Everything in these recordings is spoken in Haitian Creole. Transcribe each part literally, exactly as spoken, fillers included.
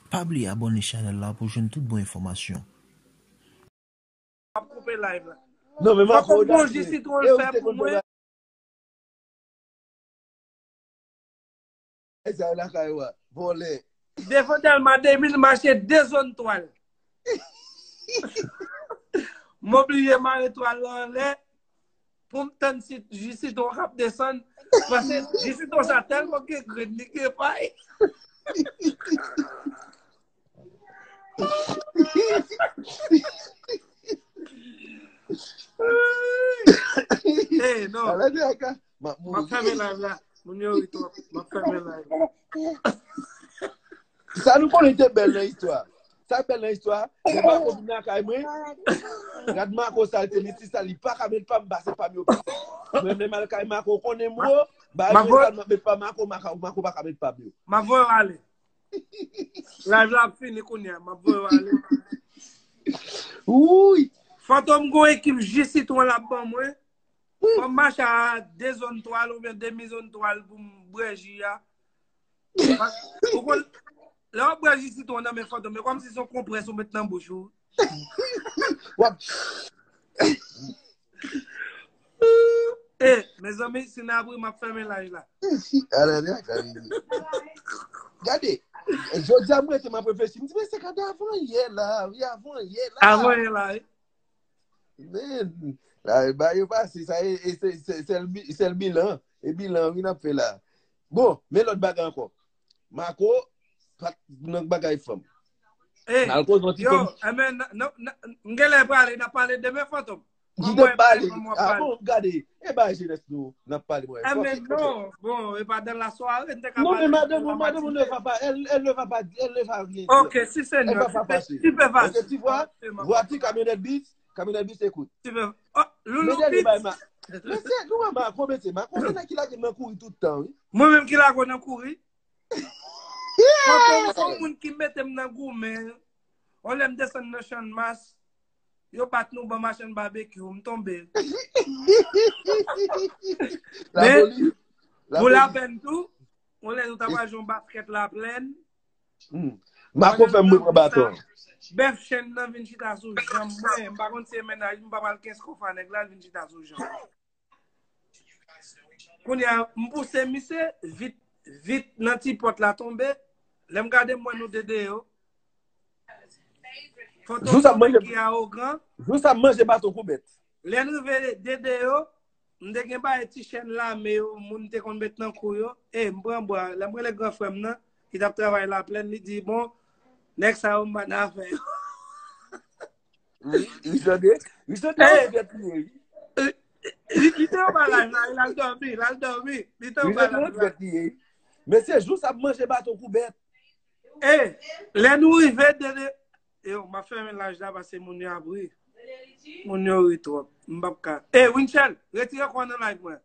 Pa bliye abòne chanèl la pou jwenn tout bon enfòmasyon. M ap koupe live la. Non, men Marco, Marco, bon, ji sitwon l fè pou mwen. Sa lakay ou a, vòlè. Devan Dèlma de mil, m achte de zòn twal. M oblije mare twal la anlè pou m tann si ji sitwon k ap desann. Paske ji sitwon sa tèlman gen grenn, li gen pay. Hey, non. M ap fèmen live la. Moun yo ri twòp. M ap fèmen live. Sa nou konnen te bèl nan istwa. Sa bèl nan istwa. Lè Marco vin lakay mwen, gad Marco sa te meti sa, li pa ka met pa m, ba se pa m yo pase. Mwen menm al kay Marco, konnen m wo, ba mwen sa m ap met pa Marco, Marco pa ka met pa m yo. M ap voye w ale. Live la ap fini kounye a, m ap voye w ale. Wouy! Fantom gon ekip ji sitwon l ap ban mwen. Fò m mache a de zòn twal oubyen demi zòn twal pou m bwè ji a. Ou konn, lè w ap bwè ji sitwon nan men Fantom, e kòmsi se yon konprès ou met nan bouch ou. W ap E, mezanmi, si n ap ri, m ap fèmen live la. Gade, jodi a m rete, m ap reflechi. M di, men se gade avan yè la, wi, avan yè la. Avan yè la, wi. Men, la, ba yo pase, sa e, e, se, se, sèl bi- sèl bilan. E bilan, wi, n ap fè la. Bon, men lòt bagay ankò. Marco, pa t nan bagay fanm. N al koze yon ti yo, fanm. Enben, m gen lè prale, n ap pale demen, Fantom. Ki te pale. Ah bon, gade. E ba jenès nou, n ap pale, mwen. Enben, non, bon, e pa dans la soirée, n te ka pale. Non, men madanm ou, madanm ou ne va pas, elle, elle ne va pas, elle ne va rien dire. Ok, si se non, ti pe fas. Ok, tu vois, voiture, camionnette bis, camionnette bis, écoute. Ti pe, oh, Loulou Beats. Mesye, nou wè Marco, mesye, Marco, se nèg ki lage m nan kouri tout tan, wi. Mwen menm ki lage w nan kouri. Fantom se yon moun ki mete m nan goumen. Yon lè m desann nan Channmas, yo bat nou ban machann babekyou, m tonbe. Men, pou lapèn tou, yon lè nou ta pral jwe yon baskèt Laplèn. Marco fè m pran baton. Bèf chenn nan vin chita sou janm mwen. M pa konn si e mennaj m, m pa pral kenskofa nèg la, l vin chita sou janm. Kounye a, m pouse misye, vit, vit nan ti pòt la tonbe. Lè m gade, m wè nou de deyò. Fantom ki awogan. Jou sa m manje baton kou bèt. Lè n rive de deyò, m te gen bagay ti chèn lame yo, moun te konn met nan kou yo. E, m pran bwa, lè m rele gran frè m nan, ki t ap travay Laplèn, li di, bon, nèg sa yo, m pa nan afè yo. Wi, Richard, Richard, se yon trèt li ye, wi. Li, li te anba live la, l al dòmi, l al dòmi. Li te anba live la. Mesye, jou sa ap manje baton kou bèt. E, lè nou rive, de, de, yo, m ap fèmen live la paske moun yo ap ri. Moun yo ri twòp. M p ap ka. E, Winchel, retire kò w nan live mwen.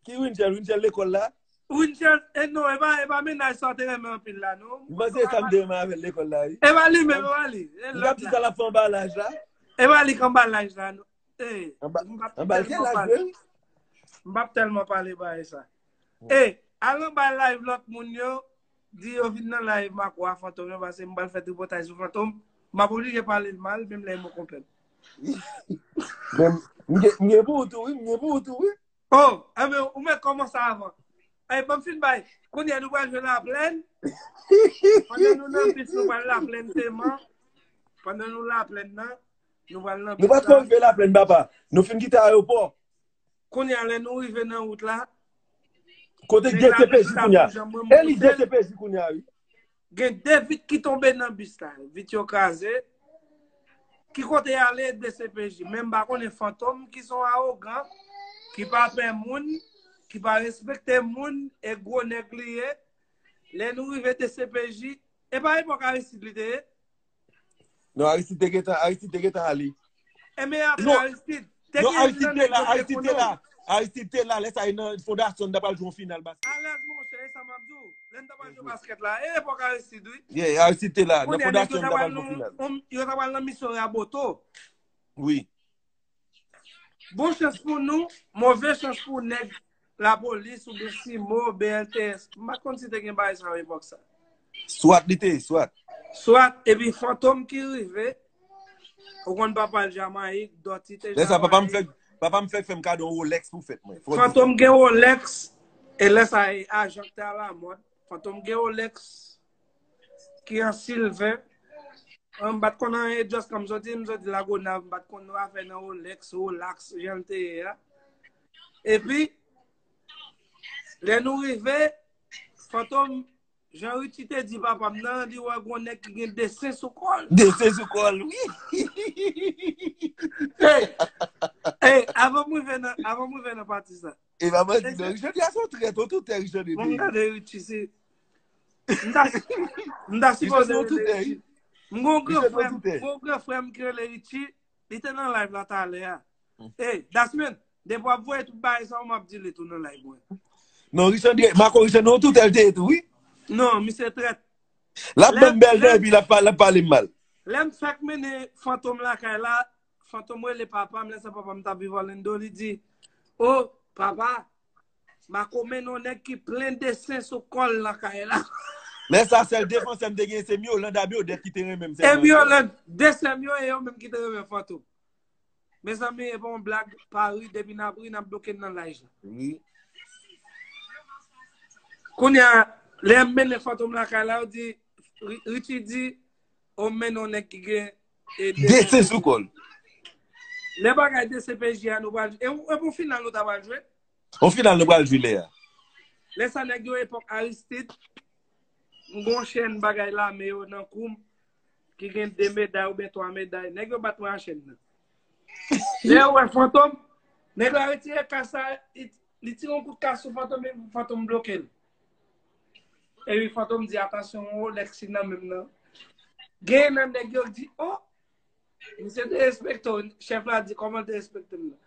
Ki Winchel? Winchel lekòl la? Winchel, e non, e pa, e pa mennaj sa w te renmen anpil la, non. M panse sa m te renmen avè l lekòl la, wi. E pa li menm, e pa li. E lòt la. Sa l ap fè anba laj la? E pa li k anba laj la, non. E, anba, m p ap tèlman pale. M p ap tèlman pale bagay sa. E, al anba live lòt moun yo, di yo vin nan live Marco a Fantom yo, paske m pral fè tripotay sou Fantom. M ap oblije pale l mal, menm lè e mon konpè m. Men, m gen, m gen pou ou tou, wi, m gen pou ou tou, wi. Oh, enben, ou mèt kòmanse avan. Ey, ban m fin bay. Kounye a nou pral jwe Laplèn. Pandan nou nan bis, nou pral Laplèn Teman. Pandan nou Laplèn nan, nou pral nan bis la. Nou pa twò rive Laplèn, papa. Nou fin kite ayewopò. Kounye a, lè nou rive nan wout la, kote gen D C P J kounye a. E li D C P J kounye a, wi. Gen de vit ki tonbe nan bis la. Vit yo kraze. Ki kote y ale, D C P J? Men m pa konnen Fantom ki se yon awogan, ki pa pè moun, ki pa respekte moun, e gwo nèg li ye. Lè nou rive D C P J, e pa epòk Aristide li te ye? Non, Aristide te gentan, Aristide te gentan ale. Enben apre Aristide, te gen Aristide te la, Aristide te la. Aristide te la, lè sa e nan fondasyon, n ta pral jwe yon final baskèt. Alèz, monchè, e sa m ap di w. Lè n ta pral jwe baskèt la, e epòk Aristide, wi. Yeah, Aristide te la, nan fondasyon, n ta pral jwe yon final. Yo ta pral nan misyon Raboto. Wi. Bon chans pou nou, move chans pou nèg lapolis oubyen Simo, B L T S. M pa t konn si te gen bagay sa yo epòk sa. Swat li te ye, swat. Swat, epi Fantom ki rive, ou konn papa l Jamayik, Dòti te Jamayik. Lè sa, papa m fèk, papa m fèk fè m kado yon Rolex pou fèt mwen. Fantom gen Rolex, e lè sa, e ajan k te alamòd. Fantom gen Rolex ki an silvè. M pa t konn anyen, just kan m soti, m soti Lagonav, m pa t konn afè nan Rolex, Rolex, jan l te ye a. Epi, lè nou rive, Fantom, jan Richie te di papa m nan, li wè gon nèg ki gen desen sou kò l. Desen sou kò l, wi. Hey, hey, avan m rive nan, avan m rive nan pati sa. E pa manti non, Richie di a se yon trèt, yon toutè Richie di. Bon, gade Richie, se M ta, m ta sipoze rele Richie. M gon gran frè m, gon gran frè m ki rele Richie, li te nan live la talè a. Ey, Dasmin, depi w ap voye tout bagay sa yo, m ap delete ou nan live mwen. Non, Richie, Marco Richie, non, tout L T E tou, wi. Non, misye trèt. L ap ban m bèl jan epi l ap pale m mal. Lè m fèk mennen Fantom lakay la, Fantom rele papa m, lè sa papa m t ap viv Orlando, li di, o, papa, Marco mennen yon nèg ki plen desen sou kò l nan kay la. Lè sa sèl defansè m te genyen se Myoland Abiodè ki te renmen m sèlman. E Myoland, de sè m yo e yo menm ki te renmen Fantom. Mezanmi, e pa yon blag, pa ri, depi n ap ri, n ap bloke n nan live la. Wi. Kounye a, lè m mennen Fantom lakay la, yo di, Richie di, o m mennen yon nèg ki gen e desen sou kò l. Lè bagay D C P J a nou pral, e, e pou final nou ta pral jwe? Yon final nou pral jwe lè a. Lè sa nèg yo epòk Aristide, m gon chèn bagay lame yo nan kou m, ki gen de meday oubyen twa meday. Nèg yo bat mwen a chèn nan. Lè yo wè Fantom, nèg la retire kas sa, li, li tire yon kout kas sou Fantom, epi Fantom bloke l. Epi Fantom di, atansyon, yon Rolex ki nan men m nan. Gen nan nèg yo ki di, o, Misye te respekte w. Chèf la di, kòman l te respekte m nan?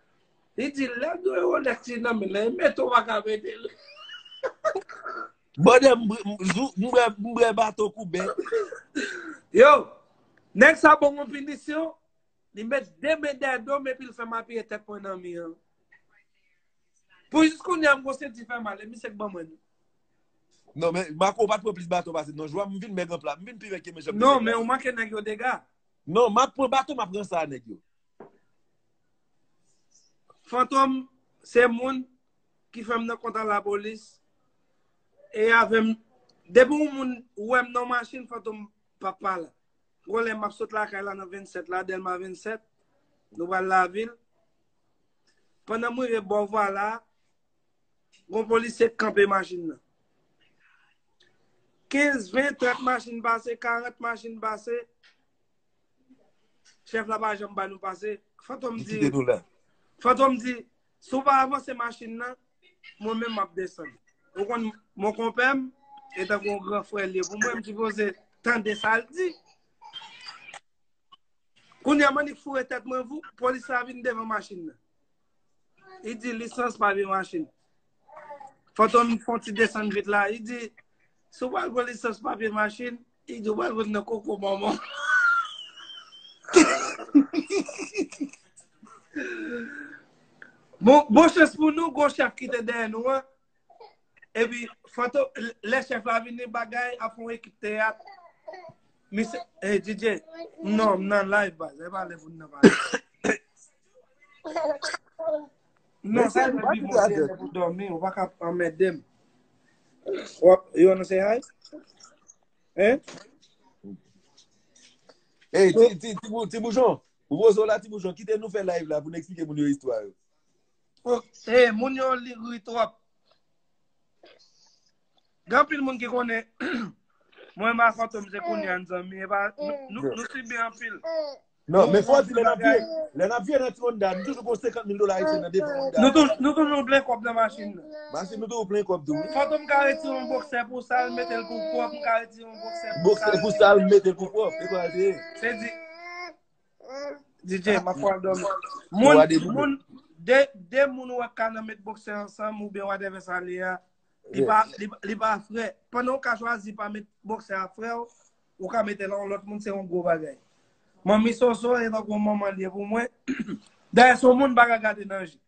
Li di, lè m dwe Rolex li nan men l, li mete w pa ka mete l. Bòdè, m bwè bato kou bèt. Yo, nèg sa ban m yon pinisyon, li met de men dèyè do m epi l fè m apiye tèt mwen nan mi an. Pou jis kounye a m gon senti fè mal, e misye k ban mwen li. Non, men Marco pa t pran plis baton pase m non. Jwa m vin mèg anpla. M vin pi mèg ke men jan m te mèg la. Non, men ou manke nèg yo dega. Non, m ap pran baton, m ap ranse a nèg yo. Fantom, se moun ki fè m nan kontak lapolis. E avè m, depi yon moun wè m nan machin, Fantom p ap pale. Gon lè m ap sot lakay la nan vennsèt la, Dèlma vennsèt, nou pral lavil. Pandan m rive bò vwa la, gon polisye k kanpe machin nan. Kenz, ven, trant machin pase, karant machin pase. Chèf la pa janm ba nou pase. Fantom di, Fantom di, si w pa avanse machin nan, mwen menm m ap desann. Ou konn, mon konpè m, e tankou yon gran frè l ye pou mwen, m sipoze tande sa l di. Kounye a m annik foure tèt mwen vou, polis la vin devan machin nan. Li di, lisans papye machin. Fantom fè yon ti desann vit la. Li di, si w pral pran lisans papye machin, li di, w pral pran nan koko manman w. Bon, bon chans pou nou, gon chèf ki te dèyè nou an. Epi, Fantom, lè chèf la vini, bagay ap fè yon ekip teyat. Misye, eh, D J, non, m nan live, baz. E pa lè pou n nan pale. Non, sa e pi bon, se lè pou dòmi, ou pa ka anmède m. W ap, you wanna say hi? Hein? Hey, ti, ti, ti, bou- ti boujon, ou poze w la, ti boujon, kite nou fè live la pou nou eksplike moun yo istwa yo. E, moun yo li ri twòp. Gen anpil moun ki konnen mwen ma Fantom se kounye a n zanmi. E pa, nou, nou, nou sibi anpil. Non, men fò w di lè n ap viv, lè n ap viv nan ti Honda, nou toujou gon senkant mil dola ayisyen nan devan Honda. Nou toujou, nou toujou plen kòb nan machin nan. Machin nou toujou plen kòb tou, wi. Fantom ka retire yon bòksè pou sa, l mete l pou pwòp, m ka retire yon bòksè pou sa, l mete l pou pwòp. Bòksè pou sa, l mete l pou pwòp. E konsa l te ye. Se di, D J, m ap pral dòmi. Moun, moun, de, de moun ou wè k ka nan met bòksè ansanm oubyen whatever sa l ye a, li pa, li, li pa frè. Pandan w ka chwazi pa met bòksè a frè w, ou ka mete l a yon lòt moun, se yon gwo bagay. Manmi Soso, e tankou yon manman l ye pou mwen. Dayè, se yon moun m pa ka gade nan je.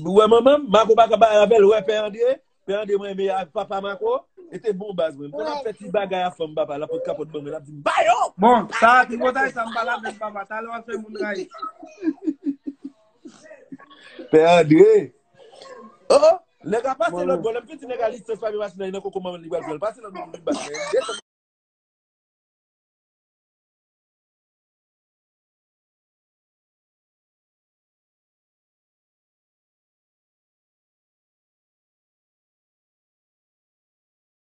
Ou wè manman m, Marco pa ka bay avè l, ou wè Pè Andre, Pè Andre mwen renmen a papa Marco. E te bon baz, mwen. Mwen ap fè ti bagay a fanm, papa, l ap pot kapòt ban mwen, l ap di m, "Ba yo!" Bon, sa a tripotay sa m pa ladann papa, talè w ap fè moun rayi. Pè Andre. Oh, oh, nèg la pase lòt bò, lè m fin di nèg la li sens pa vin masin nan, li nan koko manman li pral pran l. Pase lòt bò pou vin bat mwen.